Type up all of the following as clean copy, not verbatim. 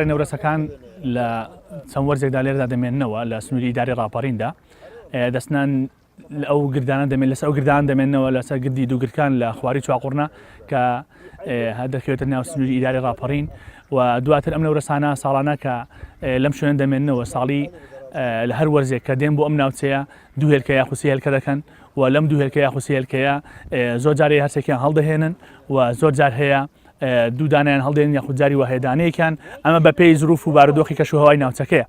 نەورەسەکان لە چەند وەرزێکدا لێرەدا دەمێننەوە لە سنووری ئیداری ڕاپەڕیندا دەستنان ئەو گردانە دەمێن لەسەر ئەو گردان دەمێنەوە لەسەر گردی دووگرکان لە خواری چواقوڕنە کە دەکەوێتە ناو سنووری ئیداری ڕاپەڕین و دواتر ئەم نەورەسانە ساڵانە کە لەم شوێن دەمێننەوە ساڵی لە هەر وەرزێک کە دێن بۆ ئەم ناوچەیە دوو هێلکە یاخود سێ هێلکە دەکەن و لەم دوو هێلکە یاخود سێ هێلکەیە زۆر جارێ هەرسێکیان هەڵدەهێنن و زۆر جار هەیە دوو دانیان هەڵدێن یاخود جاری وهەیە دانەیەکیان ئەمە بەپێی زروف و بارودۆخی کەش و هەوای ناوچەکەیە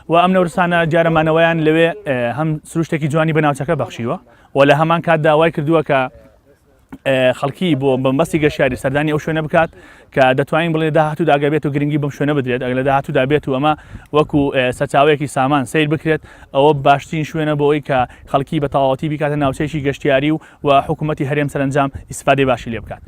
و ئەم نەورسانە جارەمانەوەیان لەوێ هەم سروشتێکی جوانی بە ناوچەکە بەخشیوە و لە هەمان کاتدا وای کردووە کە خەڵکی بۆ بەمبەستی گەشتیاری سەردانی ئەو شوێنە بکات کە دەتوانین بڵێ داهاتوو داگە بێت و گرنگی بەم شوێنە بدرێت ئەگەر لە داهاتوودا بێت و ئەمە وەکو سەرچاوەیەکی سامان سیر بکرێت ئەوە باشترین شوێنە بۆ ئەوەی کە خەڵکی بە تەواوەتی بیکاتە ناوچەیەکی گەشتیاری و و حکوومەتی هەرێم سەرەنجام ئیسفادەی باشی لێ بکات.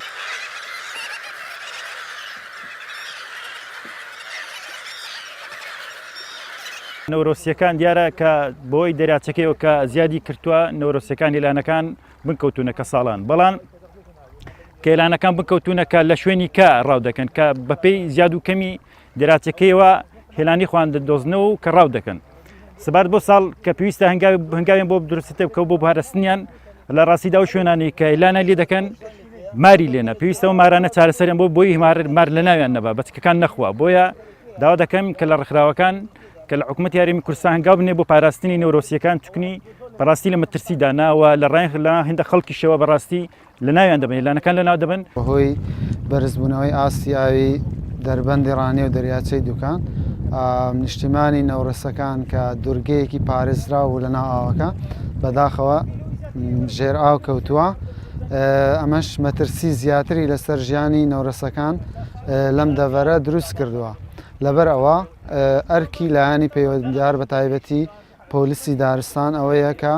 نەورۆسیەکان دیارە کە بۆی دەریاچەکەیەوە کە زیادی کردووە نەورۆسیەکان هێلانەکان بنکەوتونە کە ساڵان بەڵام کەلانەکان بکەوتونە کە لە شوێنی کە ڕاو دەکەن کە بەپێی زیاد و کەمی دراچەکەیەوە هێلانی خوان دەدۆزنەوە و کە ڕاو دەکەن سبارت بۆ ساڵ کە پێویستە هەنگاوی هەنگاویان بۆ دروستە بکە بۆ پارستنیان لە ڕاستیدا و شوێنانی کە ئیلانە لێ دەکەن ماری لێنە پێویستەوە مارانە چارەسەریان بۆ بۆی مار مار لە ناویان نەبا بەچکەکان نەخوا بۆیە داوا دەکەم کە لە ڕێکخراوەکان کە لە حکوومەت یاریمی کوردستان هەنگاو بنێ بۆ پاراستنی نەورۆسیەکان چکنی بەڕاستی لە مەترسی داناوە لە ڕای لە هەندە خەڵکیشەوە بەڕاستی لە ناویان دەبن لانەکان لە ناو دەبن. بەهۆی بەرزبوونەوەی ئاستی ئاوی دەربەندی ڕانیە و دەریاچەی دوکان، نیشتیمانی نەورەسەکان کە دورگەیەکی پارێزراو بوو لەناو ئاوەکە، بەداخەوە ژێر ئاو کەوتووە، ئەمەش مەترسی زیاتری لەسەر ژیانی نەورەسەکان لەم دەڤەرە دروست کردووە. لەبەر ئەوە ئەرکی لایەنی پەیوەندیدار بەتایبەتی پۆلیسی دارستان ئەوەیە کە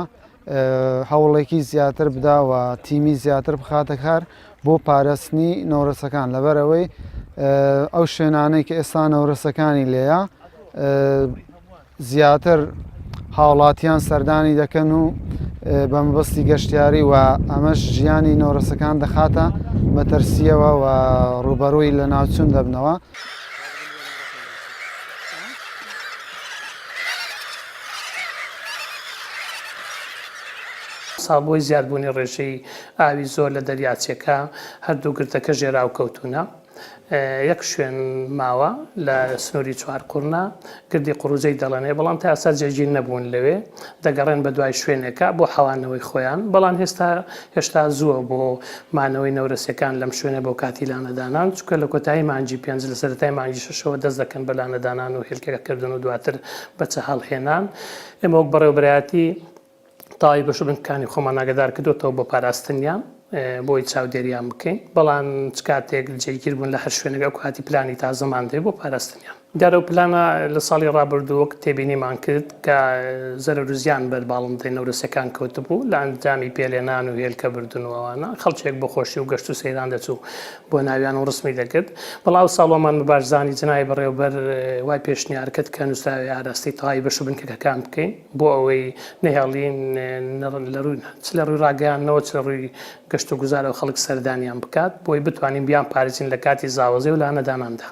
هەوڵێکی زیاتر بدا و تیمی زیاتر بخاتە کار بۆ پاراستنی نەورەسەکان لەبەرئەوەی ئەو شوێنانەی کە ئێستا نەورەسەکانی لێیە زیاتر هاوڵاتیان سەردانی دەکەن و بە مەبەستی گەشتیاری و ئەمەش ژیانی نەورەسەکان دەخاتە مەترسیەوە و ڕوبەرووی لە ناوچون دەبنەوە. ساڵ بۆی زیادبوونی ڕێژەی ئاوی زۆر لە دەریاچەکە هەردوو گردەکە ژێراو کەوتوونە. یەک شوێن ماوە لە سنووری چوارقوڕنە، گردی قوڕوجەی دەڵێنێ، بەڵام تا ئێستا جێگیر نەبوون لەوێ، دەگەڕێن بە دوای شوێنێکا بۆ حەوانەوەی خۆیان، بەڵام هێستا هێشتا زووە بۆ مانەوەی نەورەسەکان لەم شوێنە بۆ کاتی لانەدانان، چونکە لە کۆتایی مانگی پێنج لە سەرەتای مانگی شەشەوە دەست دەکەن بە لانەدانان و هێلکەکردن و دواتر بەچە هەڵهێنان. ئێمە وەک بەڕێوەبەرایەتی تەواوی بەش و بنکەکانی خۆمان ئاگادار کردۆتەوە بۆ پاراستنیان بۆی چاودێریان بکەین، بەڵام چ کاتێک جێگیر بوون لە هەر شوێنێک ئەو کاتی پلانی تازەمان دەوێت بۆ پاراستنیان. دیارە ئەو پلانە لە ساڵی ڕابردوو وەک تێبینیمان کرد کە زەرەر و زیان بەر باڵندەی نەورەسەکان کەوتبوو لە ئەنجامی پێلێنان و هێلکە بردن و ئەوانە، خەڵکێک بۆ خۆشی و گەشت و سەیران دەچوو بۆ ناویان و ڕسمی دەکرد، بەڵام ئەو ساڵ وامان بە باش زانی جەنابی بەڕێوەبەر وای پێشنیار کرد کە نووسراوی ئاراستەی تەواوی بەش و بنکەکەکان بکەین بۆ ئەوەی نەهێڵین لە ڕووی چ لە ڕووی ڕاگەیاندنەوە چ لە ڕووی گەشت و گوزارەوە خەڵک سەردانیان بکات بۆی بتوانین بیانپارێزین لە کاتی زاوەزێ و لانەداناندا.